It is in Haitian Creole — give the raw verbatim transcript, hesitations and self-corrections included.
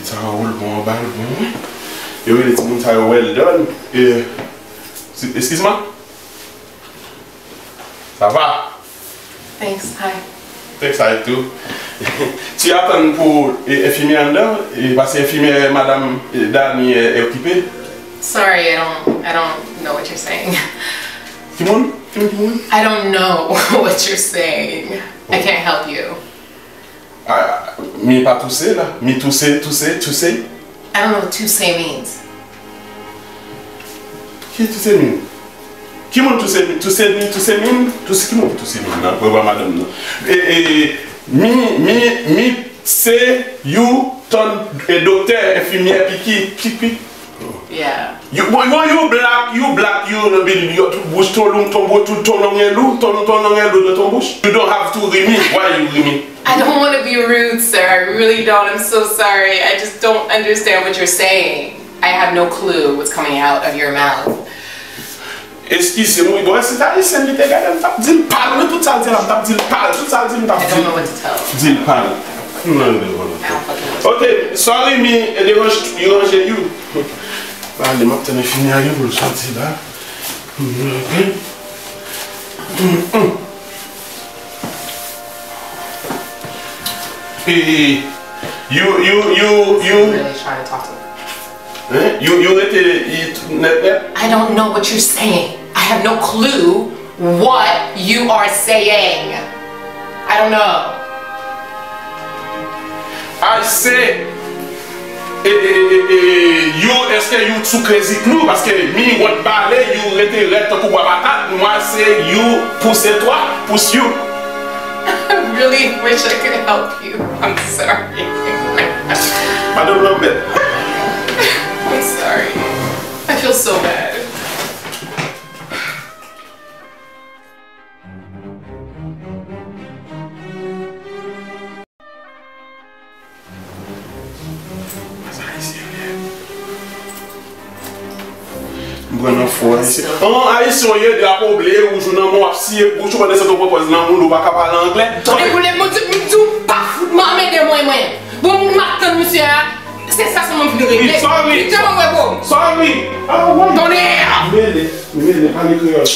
Sa wo l bon, anba l bon, wi. Yo rele timoun sa yo Weldon. E, si, excuse-moi? Ça va? Thanks, hi. Thanks, hi too. Tu attends pour, e, infirmière anndan, e, paske infirmière madame, e, Dani est, est occupée. Sorry, I don't, I don't know what you're saying. Ki moun? Ki moun, ki moun? I don't know what you're saying. I can't help you. Ah, mi pa touse la. Mi touse, touse, touse. I don't know what touse means. Ki touse min? Ki moun touse min? Touse min, touse min? Touse, ki moun ki touse min nan? Mwen wè madanm nan. E, e, mi, mi, mi, se, you, ton, e, doktè, enfimyè, piki, ki, ki, Yeah. You, you, you black, you black, you, you, you, bouch ton long, ton bouch, ton long et lourd, ton, ton long et lourd dans ton bouche. You don't have to ri mi. Why you ri mi? I don't want to be rude, sir. I really don't. I'm so sorry. I just don't understand what you're saying. I have no clue what's coming out of your mouth. Eskize m, wi, bon, si t Ayisyen li te gade m, m t ap di l pa l, wi, tout sa l di la, m t ap di l pa l, tout sa l di m, m t ap di l pa l. Di l pa l. Non, non, non, non. Ok, sorry, mi, e deranje, deranje you. Pale, m ap tann enfimyè a pou l soti la. Ok. E, you, you, you, you. Really trying to talk to me. Hein? You, you rete nèt nèt? I don't know what you're saying. I have no clue what you are saying. I don't know. I say, e, e, e, e, you, èske you too crazy klou? Paske mi wòt bale, you rete rèd tankou bwa patat. Mwen se you, pouse twa, pouse you. I really wish I could help you. I'm sorry. Madanm Lambert. I'm sorry. I feel so bad. M pran nan fò Ayisyen. An, Ayisyen w ye, drapo ble, wouj ou nan men w, w ap siye bouch ou pandan se tan w pran pòz lanmou, ou pa ka pale anglè. Tande koulè, mwen di, mwen di w pa fout m anmède mwen, mwen. Bon, m ap tann misye a. Se sa sèlman m vin regle. Sorry. Kite mwen wè, bon. Sorry. Ah, why? Tonnè! Mele, mele, pale kreyòl.